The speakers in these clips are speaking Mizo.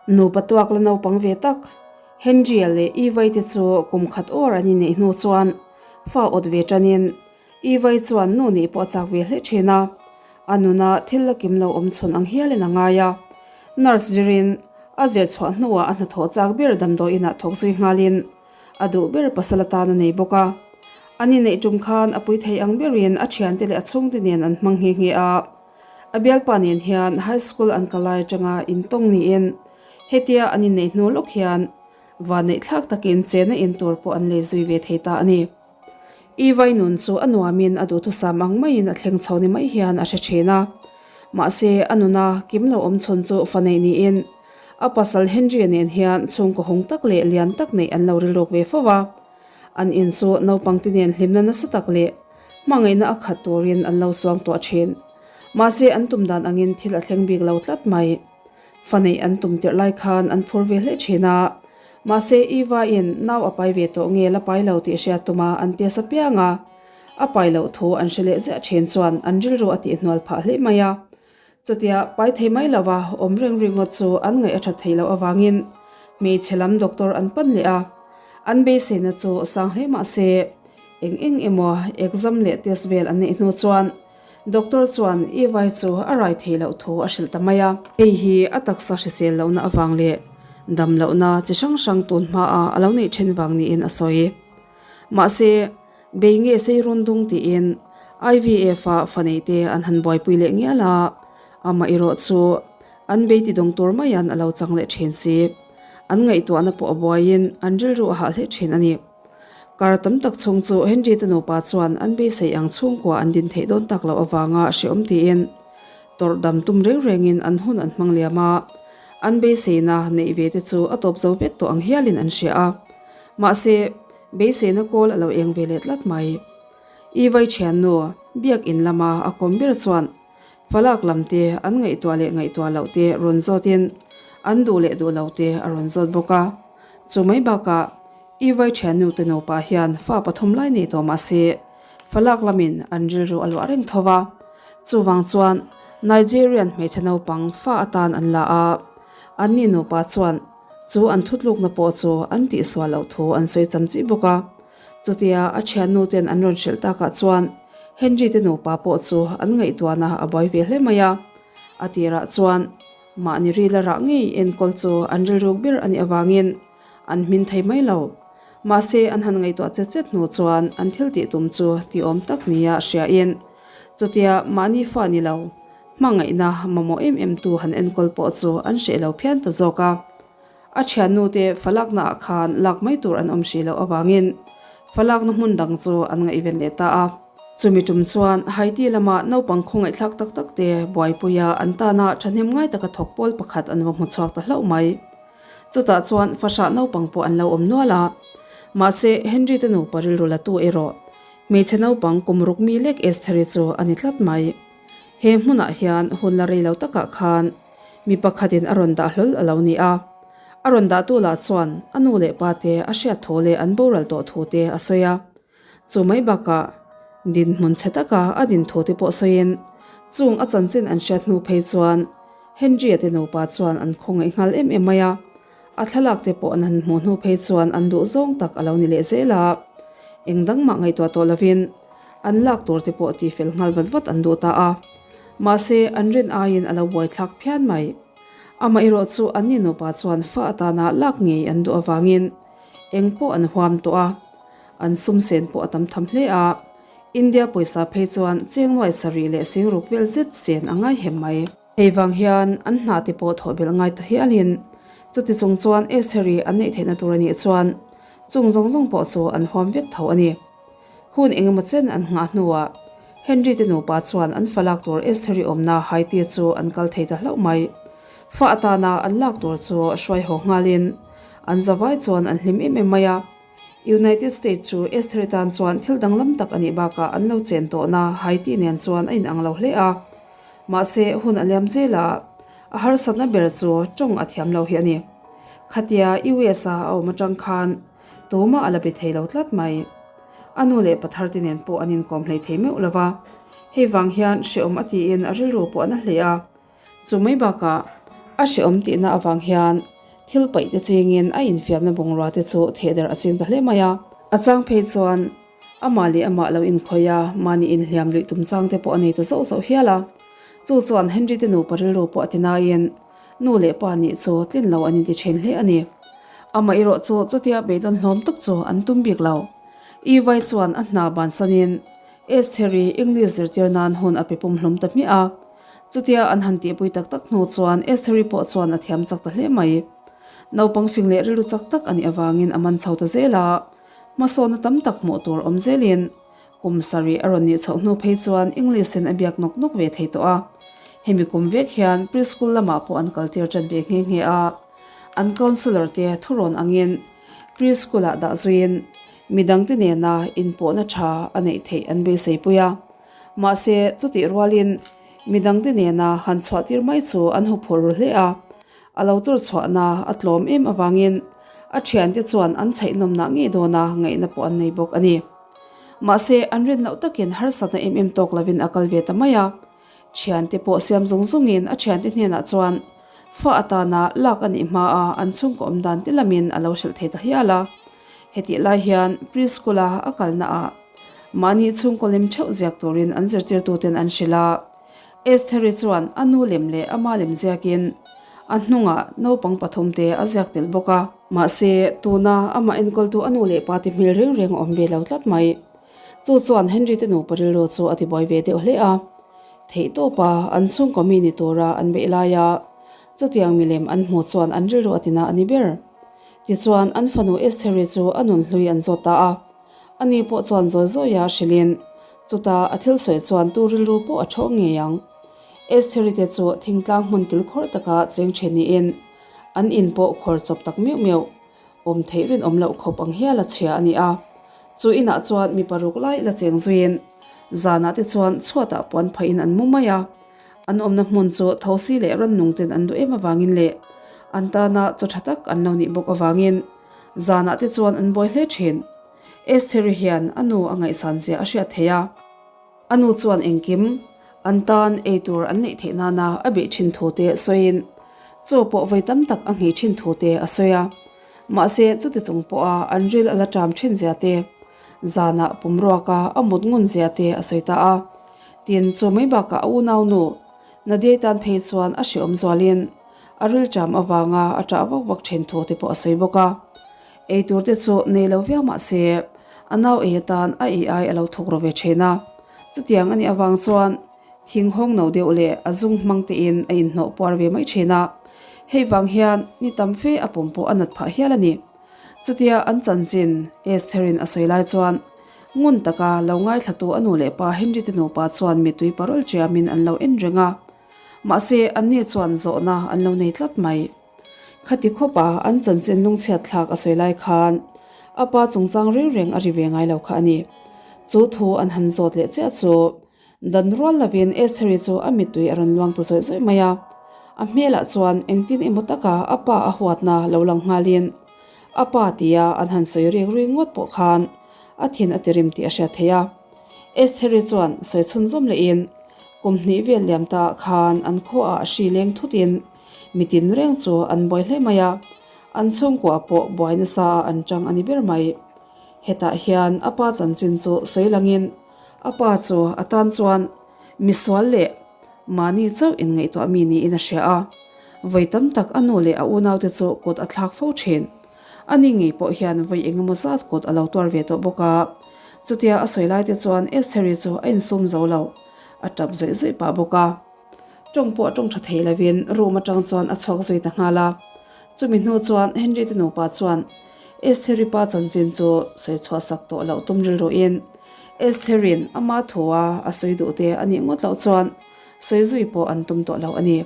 Nupa tuak la naupang ve tak, Henry-a leh Eva-i te chu kum khat awr an inneih hnu chuan fa awt ve tanin Eva-i chuan nu nih pawh a chak ve hle thin a, a nuna thil la kim lo awm chhun ang hialin a ngai a. Nurse zirin a zir chhuah hnuah a hnathawh chak ber damdawi inah thawk zui nghalin a duh ber pasal atan a nei bawk a. An inneih tum khan a pui thei ang berin a thiante leh a chhungte nen an hmang nghe nghe a. A bialpa nen hian high school an kal lai atanga intawng niin hetia an inneih hnu lawk hian vanneih thlak takin chena in tur pawh an lei zui ve thei ta a ni. Ivai nun chu a nuamin a duhthusam ang maiin a thleng chho ni mai hian a hre thin a. Mahse a nuna kim lo awm chhun chu fa neih niin a pasal Henry-a nen hian chhungkaw hung tak leh lian tak neih an lo rilruk ve fo a. An in chu naupang te nen hlimna nasa tak leh hmangaihna a khat turin an lo suang tuah thin. Mahse an tum dan angin thil a thleng bik lo tlat mai. Fa neih an tum tirh lai khan an phur ve hle thin a. Mahse Eva-in nau a pai ve tawh nge la pai lo tih hriat tuma an test apiang a, a pai loh thu an hre leh ziah thin chuan an rilru a tihhnual phah hle mai a. Chutia pai thei mai lova awm reng ringawt chu an ngaih a that theih loh avangin hmeichhe lam doctor an pan leh a, an beiseina chu sang hle mah se eng eng emaw exam leh test vel an neih hnu chuan doctor chuan Eva-i chu a rai theih loh thu a hrilh ta mai a. Hei hi a taksa hrisel lohna avang leh dam lohna chi hrang hrang tun hmaa a lo neih then vang niin a sawi. Mahse, Bei nge sei rawn dung tiin IVF-a faneite an han buaipui leh ngial a, amah erawh chu an bei ti dawng tur maian a lo chang leh thin si. An ngaihtuahna pawh a buaiin an rilru a hah hle thin a ni. Kar tam tak chhung chu Henry te nupa chuan an beisei ang chhungkua an din theih dawn tak loh avanga hreawm tiin tawrh dam tum reng rengin an hun an hmang liam a, an beiseina neih ve te chu a tawp zo vek tawh ang hialin an hria a. Mahse, Beiseina kawl a lo eng ve leh tlat mai. I vai thiannu, biak in lama a kawm ber chuan falak lam te an ngaihtuah leh ngaihtuah loh te rawn zawtin an duh leh duh lo te a rawn zawt bawk a. Chu mai bakah i vai thiannu te nupa hian fa pathum lai nei tawh mah se falak lamin an rilru a luah reng tho va. Chuvang chuan Nigerian hmeichhe naupang fa atan an la a, anni nupa chuan Chu an thutlukna pawh chu an tihsual loh thu an sawi cham chih bawk a. Chutia a thiannu ten an rawn hrilh takah chuan Henry te nupa pawh chu an ngaihtuahna a buai ve hle mai a. A tirah chuan mahni rila rah ngei enkawl chu an rilruk ber a nih avangin an hmin thei mai lo. Mahse an han ngaihtuah chet chet hnu chuan an thil tih tum chu tiawm tak nia hriain chutia mahni fa ni lo, Hmangaihna mamawh em em tu han enkawl pawh chu an hreh lo phian ta zawk a. A thiannu te falakna ah khan lak mai tur an awm hrih loh avangin falakna hmun dang chu an ngaihven leh ta a. Chumi tum chuan Haiti lama naupang khawngaihthlak tak tak te buaipuia an tana thahnem ngai taka thawk pawl pakhat an va hmu chhuak ta hlauh mai. Chutah chuan fahrah naupang pawh an lo awm nual a. Mahse Henry te nupa rilru la tu erawh hmeichhe naupang kum ruk mi lek Estheri chu a ni tlat mai. He hmunah hian hun la rei lo takah khan mi pakhatin a rawn dah hlawl a lo ni a. A rawn dahtu lah chuan a nu leh pa te a hriat thu leh an boral tawh thu te a sawi a. Chu mai bakah dinhmun chhe taka a din thu te pawh sawiin chung a chanchin an hriat hnu phei chuan Henry-a te nupa chuan an khawngaih nghal em em mai a. A thlalak te pawh an han hmuh hnu phei chuan an duh zawng tak a lo ni leh zel a. Eng dang mah ngaihtuah tawh lovin an lak tur te pawh tihfel nghal vat vat an duh ta a. Mahse, an rin aiin a lo buaithlak phian mai. Amaherawh chu anni nupa chuan fa atana lak ngei an duh avangin eng pawh an huam tawh a. An sum sen pawh a tam tham hle a. India pawisa phei chuan cheng nuai sarih leh singruk vel zet sen a ngai hem mai. Hei vang hian an hna te pawh thawh belh ngai ta hialin chuti chung chuan Estheri an neih theihna tur a nih chuan chung zawng zawng pawh chu an huam vek tho a ni. Hun engemaw chen an nghah hnuah Henry te nupa chuan an fa lak tur Estheri awmna Haiti chu an kal thei ta hlauh mai. Fa atana an lak tur chu hruai haw nghalin an zavai chuan an hlim em em mai a. United States chu Estheri tan chuan thil danglam tak a nih bakah an lo chen tawhna Haiti nen chuan a inang lo hle a. Mahse, hun a liam zel a, a harsatna ber chu tawng a thiam lo hi a ni. Khatia US a a awm atang khan tumah a la be thei lo tlat mai. A nu leh pathar te nen pawh an inkawm hlei thei meuh lo va, hei vang hian hrehawm a tiin a rilru pawh a na hle a. Chu mai bakah a hrehawm tihna avang hian. Thil paih te chingin a infiamna bungrua te chu thehdarh a ching ta hle mai a. A chang phei chuan amah leh amah lo inkhawih a, mahni inhliam luih tum chang te pawh a nei ta zauh zauh hial a. Chu chuan Henry te nupa rilru pawh a ti naiin nu leh pa nih chu tlin lo an inti thin hle a ni. Amah erawh chu chutia beidawn hlawm tawp chu an tum bik lo. Ivai chuan a hna bansanin Estheri English zirtir nan hun a pe pumhlum ta hmiah a. Chutia an han tihpui tak tak hnu chuan Estheri pawh chuan a thiam chak ta hle mai. Naupang fing leh rilru chak tak a nih avangin a man chho ta zel a, hmasawna tam tak hmuh tur awm zelin kum sarih a rawn nih chhoh hnu phei chuan English-in a biak nawk nawk ve thei tawh a. Hemi kum vek hian preschool lamah pawh an kaltir ṭan ve nghe nghe a. An counsellor te thurawn angin preschool-ah dah zuiin midangte nena inpawhna ṭha a neih theih an beiseipui a. Mahse, chutih rualin midangte nena han chhuahtir mai chu an huphurh ru hle a, a lo chawr chhuahna a tlawm em avangin a thiante chuan an chhaihnawmnah ngei dawna ngaihna pawh an nei bawk a ni. Mahse, an rin loh takin harsatna em em tawk lovin a kal ve ta mai a, thiante pawh siam zung zungin a thiante hnenah chuan fa atana lak a nih hmaa an chhungkaw awm dan te lamin a lo hrilh thei ta hial a. Hetih lai hian preschool-a a kalnaah mahni chhungkaw lem theuh ziak turin an zirtirtuten an hrilh a. Estheri chuan a nu lem leh ama lem ziakin a hnungah naupang pathumte a ziak tel bawk a. Mahse, tuna amah enkawltu a nu leh pate hmel reng reng a awm ve lo tlat mai. Chu chuan Henry te nupa rilru chu a tibuai ve deuh hle a. Theihtawpa an chhungkaw mi ni tura an beih laia chutiang milem an hmuh chuan an rilru a tina a ni ber. Tichuan, an fanu Estheri chu a nun hlui an zawt ta a. Ani pawh chuan zawi zawia hrilhin, chuta a thil sawi chuan tu rilru pawh a thawng ngei ang. Estheri te chu thingtlang hmun kilkhawr taka cheng thin niin, an in pawh khawr chawp tak meuh meuh, awm theih rinawm loh khawp ang hial a chhia a ni a. Chu inah chuan mi paruk lai la cheng zuiin, zanah te chuan chhuatah puan phaihin an mu mai a. An awmna hmun chu thosi leh rannung ten an duh em avangin leh an tana chaw tha tak an lo nih bawk avangin zanah te chuan an buai hle thin. Estheri hian a nu a ngaihsan zia a hriat thei a. A nu chuan engkim an tan ei tur an neih theih nana a beih thin thu te sawiin chaw pawh vawi tam tak a nghei thin thu te a sawi a. Mahse chuti chung pawha an ril a la ṭam thin zia te, zanah pumruaka a mut ngun zia te a sawi ta a. Tin, chu mai bakah a unau nu Nadiai tan phei chuan a hreawm zualin a rilṭam avanga a ṭah vak vak ṭhen thu te pawh a sawi bawk a. Ei tur te chu nei lo viau mah se a nau ei atan a ei ai a lo thawk ro ve ṭhin a. Chutiang a nih avang chuan thing hawng no deuh leh a zung hmang tein a inhnawh puar ve mai ṭhin a. Hei vang hian ni tam fe a pum pawh a nat phah hial a ni. Chutia an chanchin Estherin a sawi lai chuan ngun taka lo ngaithlatu a nu leh pa Henry te nupa chuan mittui parol chiamin an lo en reng a. Mahse, anni chuan zawhna an lo nei tlat mai. Khati khawpa an chanchin lungchhiat thlak a sawi lai khan a pa chungchang reng reng a ri ve ngai lo kha a ni. Chu thu an han zawt leh chiah chu Dan rual lovin Estheri chu a mittui a rawn luang ta zawih zawih mai a. A hmelah chuan engtin emaw taka a pa a huatna lo lang nghalin a pa tia an han sawi rik ri ngawt pawh khan a thin a tirim tih a hriat theih a. Estheri chuan sawi chhunzawm lehin kum hnih vel liam ta ah khan an khuaah hri leng thutin mitin reng chu an buai hle mai a, an chhungkua pawh buai nasa ah an chang a ni ber mai. Hetah hian a pa chanchin chu sawi langin A pa chu a tan chuan misual leh mahni chauh inngaihtuah mi niin a hria a, vawi tam tak a nu leh a unaute chu kut a thlak fo thin. Ani ngei pawh hian vawi eng emaw zat kut a lo tuar ve tawh bawk a. Chutia a sawi laite chuan Estheri chu a insum zo lo, a tap zawih zawih pah bawk a. Tawng pawh a tawng tha thei lovin room atang chuan a chhuak zui ta nghal a. Chumi hnu chuan Henry te nupa chuan Estheri pa chanchin chu sawi chhuah sak tawh loh tum rilruin Estheri'n ama thua a sawi duh te a nih ngawt loh chuan sawi zui pawh an tum tawh lo a ni.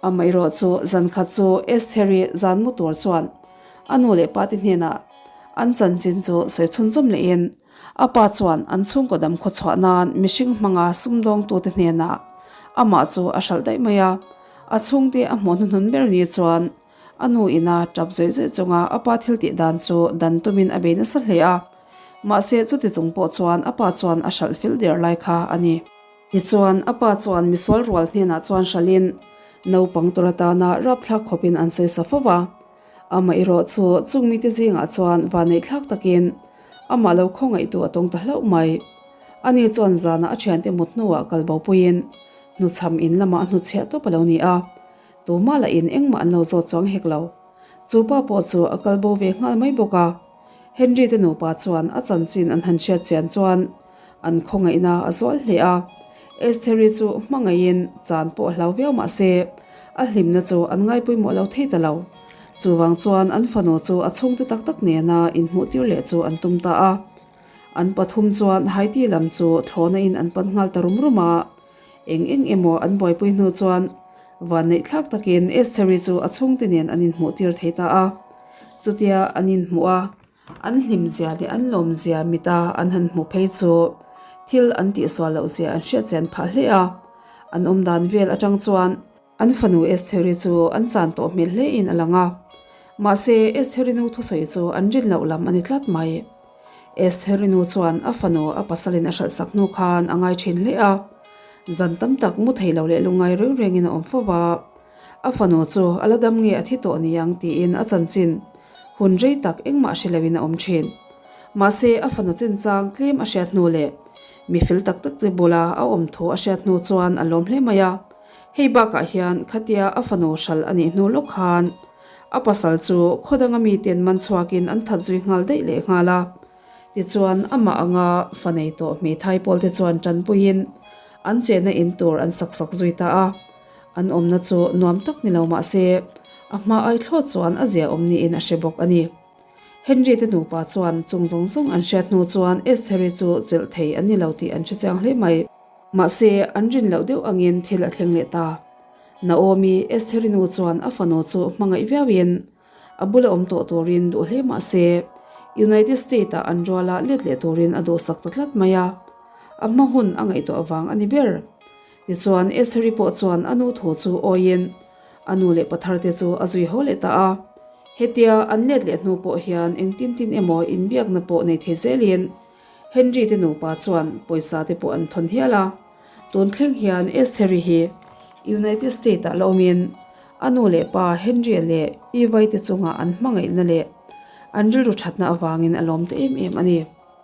Amaherawh chu zan khat chu Estheri zan mu tur chuan a nu leh pa te hnenah an chanchin chu sawi chhunzawm lehin A pa chuan an chhungkaw dam khawchhuah nan mihring hmanga sumdawngtute hnenah amah chu a hralh daih mai a. A chhungte a hmuh hnuhnun ber ni chuan a nu ina tap zawih zawih chunga a pa thil tih dan chu dan tumin a bei nasa hle a. Mahse chuti chung pawh chuan a pa chuan a hralh fel der lai kha a ni. Tichuan a pa chuan misual rual hnenah chuan hralhin naupang tur atana rapthlak khawpin an sawi sa fo va. Amaherawh chu chung mite zingah chuan vaneihthlak takin amah lo khawngaihtu a tawng ta hlauh mai. Ani chuan zanah a thiante mut hnuah kal bopuiin hnuchham in lamah a hnuchhiah tawp a lo ni a, tumah lahin engmah an lo zawt chuang hek lo. Chu pa pawh chu a kal bo ve nghal mai bawk a. Henry te nupa chuan a chanchin an han hriat chian chuan an khawngaihna a zual hle a. Estheri chu hmangaihin chan pawh a hlau viau mah se, a hlimna chu an ngaipawimawh lo thei ta lo. Chuvang chuan an fanu chu a chhungte tak tak nena inhmuhtir leh chu an tum ta a. An pathum chuan Haiti lam chu thlawhna in an pan nghal ta rum rum a. Eng eng emaw an buaipui hnu chuan vanneih thlak takin Estheri chu a chhungte nen an inhmuhtir thei ta a. Chutia an inhmuh a, an hlimzia leh an lawmzia mita an han hmuh phei chu thil an tihsual lohzia an hriatchian phah hle a. An awmdan vel atang chuan an fanu Estheri chu an chan tawh hmel hlein a lang a. Mahse, Estheri nu thusawi chu an rin loh lam a ni tlat mai. Estheri nu chuan a fanu a pasalin a hralhsak hnu khan a ngai thin hle a. Zan tam tak mu thei lo leh lungngai reng rengin a awm fo va. A fanu chu a la dam nge a thi tawh ni ang tiin a chanchin hun rei tak engmah hre loin a awm thin. Mahse a fanu chinchang tlem a hriat hnu leh mi fel tak tak te bula a awm thu a hriat hnu chuan a lawm hle mai a. Hei bakah hian khatia a fanu hralh a nih hnu lawk khan A pasal chu khaw danga miten man chhuakin an that zui nghal daih leh nghal a. Tichuan, amah anga fa nei tawh hmeithai pawlte chuan tanpuiin an chenna in tur an sak sak zui ta a. An awmna chu nuam tak ni lo mah se, a hma ai thlawt chuan a zia awm niin a hre bawk a ni. Henry te nupa chuan chung zawng zawng an hriat hnu chuan Estheri chu chelh thei an ni lo tih an hre chiang hle mai. Mahse, an rin loh deuh angin thil a thleng leh ta. Naomi, Estheri nu chuan a fanu chu hmangaih viauin a bula awm tawh turin duh hle mah se, United State-ah an ruala let leh turin a duhsak ta tlat mai a. A hma hun a ngaihtuah vang a ni ber. Tichuan, Estheri pawh chuan a nu thu chu awiin a nu leh patharte chu a zui haw leh ta a. Hetia an let leh hnu pawh hian engtin tin emaw inbiakna pawh nei thei zelin Henry te nupa chuan pawisa te pawh an thawn hial a. Tun thleng hian Estheri hi United State ah la awmin a nu leh pa Henry-a leh Eva-i te chunga an hmangaihna leh an rilru thatna avangin a lawm ta em em a ni.